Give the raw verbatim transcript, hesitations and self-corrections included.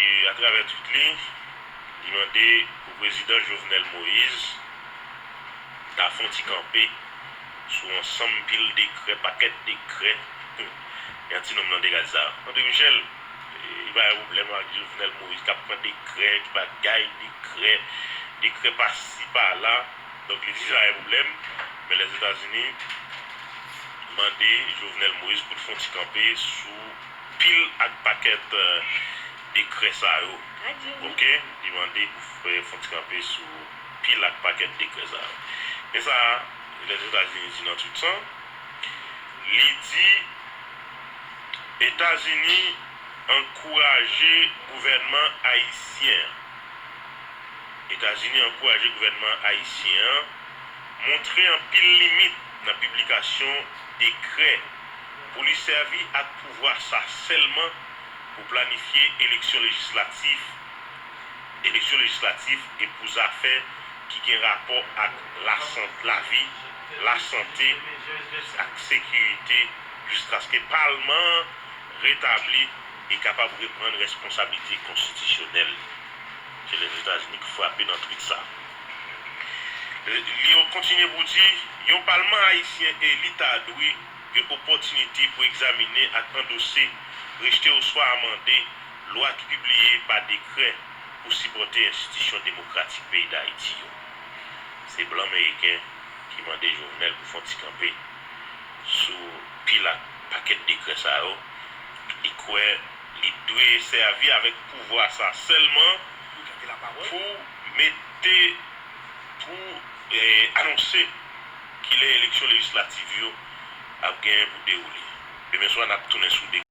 E atravè tweet li, li mande pou prezidan Jovenel Moïse ta fè yon ti kanpe sou ansanm pil dekrè, pakèt dekrè. Yon ti nonm nan degaj sa. André Michel, e, li pa gen pwoblèm ak Jovenel Moïse k ap pran dekrè, ki bagay, dekrè, dekrè pasi, pa la. Donk, li di sa pa gen pwoblèm. Men Lèzetazini mande Jovenel Moïse pou l fè yon ti kanpe sou pil ak pakèt, eh, dekrè sa yo. Oke? Li mande pou fè, fè yon ti kanpe sou pil ak pakèt dekrè sa yo. Men sa Lèzetazini di nan tweet sa, li di Etazini ankouraje gouvènman ayisyen an. Etazini ankouraje gouvènman ayisyen an montre anpil limit nan piblikasyon dekrè pou li sèvi ak pouvwa sa sèlman pou planifye eleksyon lejislatif, eleksyon lejislatif e pou zafè ki gen rapò ak lasan-, lavi, lasante, ak sekirite, jiskaske palman an retabli e kapab reprann responsablite konstitisyonèl li. Se Lèzetazini ki frape nan tweet sa. Li kontinye pou di, yon palman ayisyen eli ta dwe gen opòtinite pou egzamine ak andose, rejte oswa amande lwa ki pibliye pa dekrè pou sipòte enstitisyon demokratik peyi Dayiti yo. Se blan meriken ki mande Jovenel pou fè yon ti kanpe sou pil ak pakèt dekrè sa yo. Li kwè li dwe sèvi avèk pouvwa sa sèlman pou mete, pou, eh, anonse kilè eleksyon lejislatif yo ap genyen pou dewoule. Demen swa, n ap tounen sou de